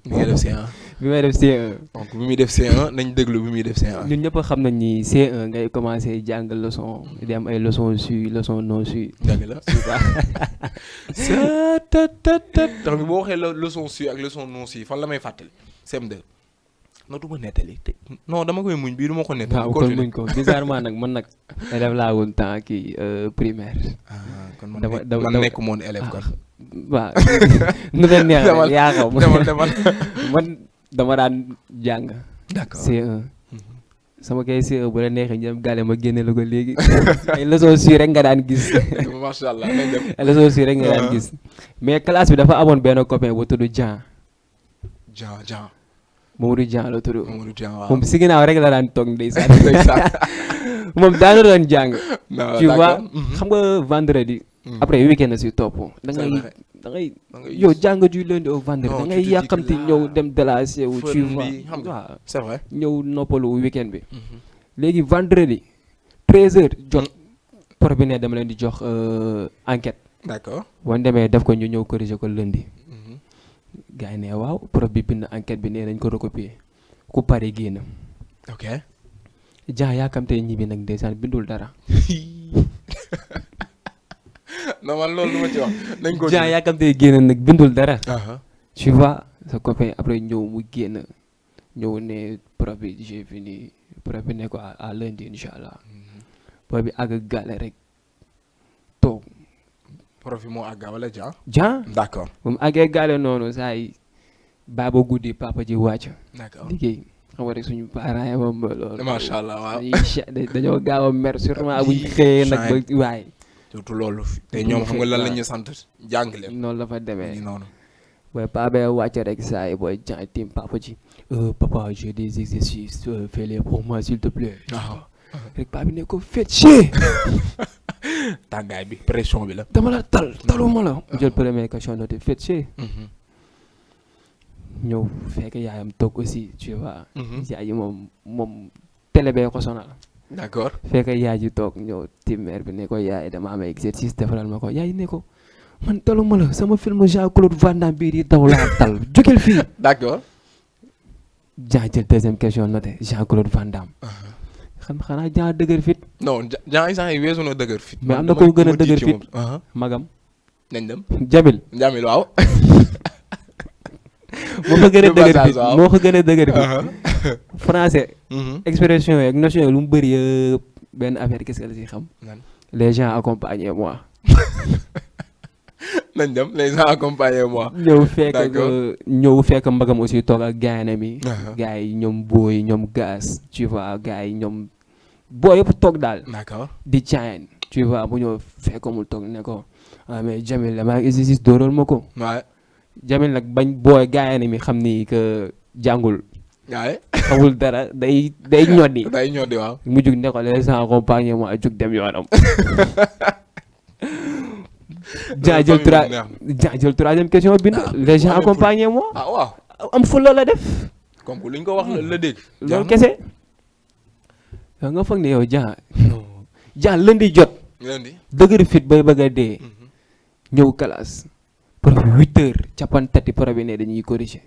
mi ngi def C1. bi may def C1. donc bi muy def C1 nañ déglu bi muy def C1. ñun ñëpp xam nañ ni C1 ngay commencé jàng leçon di am ay leçon suis leçon non suis. dëgg la. donc boo waxee leçon suis ak leçon non suis fan la may fàttali CM2. non du ma nettali te non dama koy muñ bii du ma ko nettali. waaw kon muñ ko bizarrement nag man nag élève laa woon temps kii primaire. kon man nekk moon élève kon. waaw nu leen neex yaa xaw man dama daan jàng. d'accord C1. sama kay C1 bu la neexee ñu dem gàlle ma génne la ko léegi. ay leçon suis rek nga daan gis. macha allah nañ dem. ay leçon suis rek nga daan gis. mais classe bi dafa amoon benn copain bu tudd Jean. Jean. Mamadou Jean la tudd. Mamadou Jean waaw moom si ginnaaw rek la daan toog ndeysaan. moom daanu doon jàng. tu vois xam nga vendredi. après week-end si topp. da ngay yow jàng du lundi au vendredi. da ngay yàqamti ñëw dem délassé wu. tu vois waaw c'est vrai. ñëw noppalu week-end bi. léegi vendredi 13h jot. prof bi ne dama leen di jox enquête. d'accord boo demee def ko ñu ñëw corriger ko lundi. gaa yi ne waaw prof bi bind enquête bi nee nañ ko recopier ku pare génn. ok. Jean yaakamtee ñibbi nag ndeysaan bindul dara. non man loolu du ma ci wax. nañ ko Jean yaakamtee génn nag bindul dara. tu vois sa copain après ñëw mu génn ñëw ne prof bi j'ai fini prof bi ne ko à lundi incha allah. prof bi àgg gàlle rek toog. prof bi moo àgga wala Jean. Jean d'accord. moom àggee gàlle noonu saa yi baaba guddi papa ji wàcc. d'accord liggéey xam nga rek suñu parents yi moom loolu. macha allah waaw. dañoo gaaw a mer surtout bu ñu xëyee nag ba waay. surtout loolu te ñoom xam nga lan la ñu sant jàngale. noonu la fa demee noonu. booy paa bee wàcc rek saa yi booy Jean tim papa ji. papa j'ai des exercices fais-les pour moi s'il te plaît. rek paa bi ne ko faites chier. tàngaay bi pression bi la. dama la taluma la. jël première question noté faites chier. ñëw fekk yaayam toog aussi tu vois. yaay ji moom télé bee ko sonal. d'accord. fekk yaay ji toog ñëw tim mère bi ne ko yaay dama am exercice defaral ma ko yaay ne ko man taluma la sama film Jean-Claude Van Damme bii di daw laa tal jógel fii. d'accord. Jean jël deuxième question noté Jean-Claude Van Damme. xanaa Jean dëgër fit. non Jean yi weesu na dëgër fit. mais am na ko gën a dëgër fit. magam. nañ dem. Jamil waaw. moo ko gën a dëgër fit moo ko gën a dëgër fit. français. expression yeeg notion yi lu mu bëri yëpp benn affaire kese la si xam. les gens accompagnez moi. nañ dem les gens accompagnez moi. ñëw fekk mbagam aussi toog ak gaynam yi. gars yi ñoom booy ñoom gaz tu vois gars yi ñoom booy yëpp toog daal. d'accord di caayan tu vois bu ñëw fekk mu toog ne ko mais Jamil damaa exercice dóoral ma ko. waaw Jamil nag bañ booy gaynam yi xam ni que jàngul. waaye xamul dara day ñoddi. day ñoddi waaw. mu jug ne ko les gens accompagnez moi jug dem yoonam. Jean jël troisième question bind. les gens accompagnez moi. ah waaw. am fulla la def. comme lu ñu ko wax la dégg. loolu kese. yow nga foog ne yow Jean lundi jot. lundi dëgër fit bay bëgg a dee. ñëw classe. prof 8h capantati prof bi ne dañuy corriger.